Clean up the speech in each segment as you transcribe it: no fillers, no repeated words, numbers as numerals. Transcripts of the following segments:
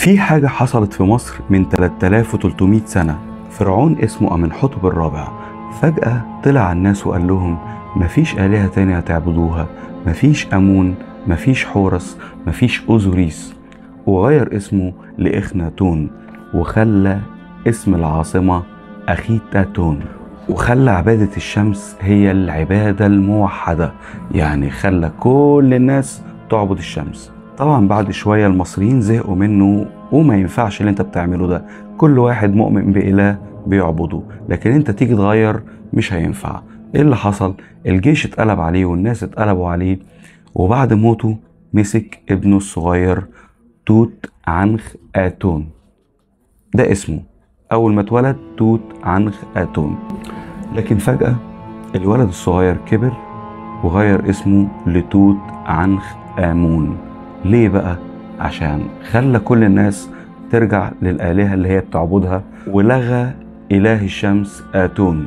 في حاجة حصلت في مصر من 3300 سنة. فرعون اسمه أمنحتب الرابع فجأة طلع على الناس وقال لهم مفيش آلهة تانية هتعبدوها، مفيش أمون، مفيش حورس، مفيش أوزوريس، وغير اسمه لإخناتون وخلى اسم العاصمة أخيتاتون، وخلى عبادة الشمس هي العبادة الموحدة، يعني خلى كل الناس تعبد الشمس. طبعا بعد شوية المصريين زهقوا منه، وما ينفعش اللي انت بتعمله ده، كل واحد مؤمن بإله بيعبده، لكن انت تيجي تغير مش هينفع. ايه اللي حصل؟ الجيش اتقلب عليه والناس اتقلبوا عليه، وبعد موته مسك ابنه الصغير توت عنخ آتون. ده اسمه أول ما اتولد، توت عنخ آتون. لكن فجأة الولد الصغير كبر وغير اسمه لتوت عنخ آمون. ليه بقى؟ عشان خلى كل الناس ترجع للآلهة اللي هي بتعبدها، ولغى إله الشمس آتون.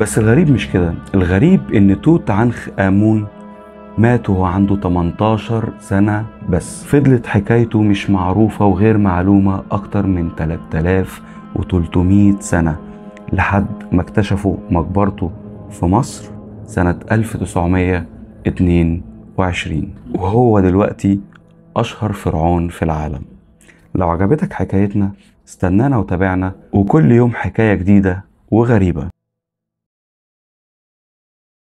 بس الغريب مش كده، الغريب إن توت عنخ آمون مات وهو عنده 18 سنة بس. فضلت حكايته مش معروفة وغير معلومة أكتر من 3300 سنة، لحد ما اكتشفوا مقبرته في مصر سنة 1922، وهو دلوقتي أشهر فرعون في العالم. لو عجبتك حكايتنا استنانا وتابعنا، وكل يوم حكاية جديدة وغريبة.